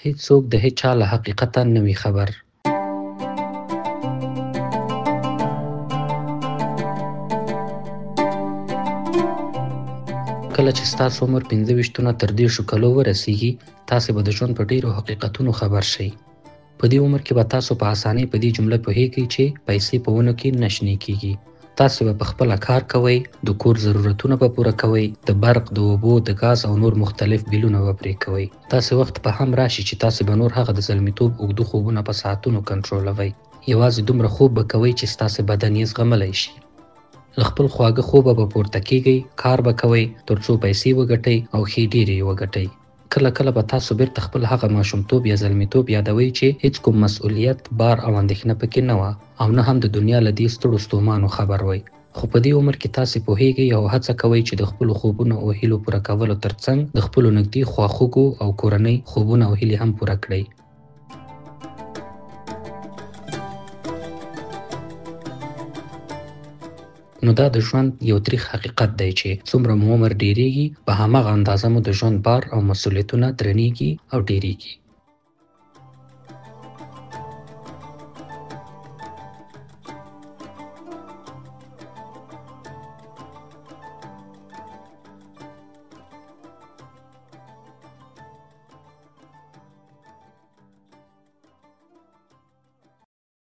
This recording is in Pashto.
هیڅوک د هیچا له حقیقته نه وي خبر. کله چې ستاسو عمر 25 نه تر 30 کلو ورسیږي، تاسې به د ژوند په ډیرو حقیقتونو خبر شئ. په دې عمر کې به تاسو په اسانۍ په دې جمله پوهیږئ چې پیسې په ونو کې نه شنې کیږي. تاسو به په خپله کار کوئ، د کور ضرورتونه به پوره کوئ، د برق، د اوبو، د ګاز او نور مختلف بیلونه به پرې کوئ. داسې وخت به هم راشي چې تاسو به نور هغه د زلمیتوب اوږده خوبونه په ساعتونو کنټرولوئ. یوازې دومره خوب به کوئ چې ستاسې بدن یې زغملی شي. له خپل خواږه خوبه به پورته کیږئ، کار به کوئ ترڅو پیسې وګټئ او ښې ډېرې یې وګټئ. کله کله به تاسو بیرته خپل هغه ماشومتوب یا زلمیتوب یادوئ چې هیڅ کوم مسؤلیت، بار او اندېښنه پکې نه وه او نه هم د دنیا له دې ستړو ستومانو خبر وئ. خو په دې عمر کې تاسې پوهیږئ او هڅه کوئ چې د خپلو خوبونو او هیلو پوره کولو ترڅنګ د خپلو نږدې خواخوږو او کورنۍ خوبونه او هیلې هم پوره کړئ. نو دا د ژوند یو تریخ حقیقت دی چې څومره مو عمر ډیریږي، په هماغه اندازه مو د ژوند بار او مسؤلیتونه درنیږي او ډیریږي.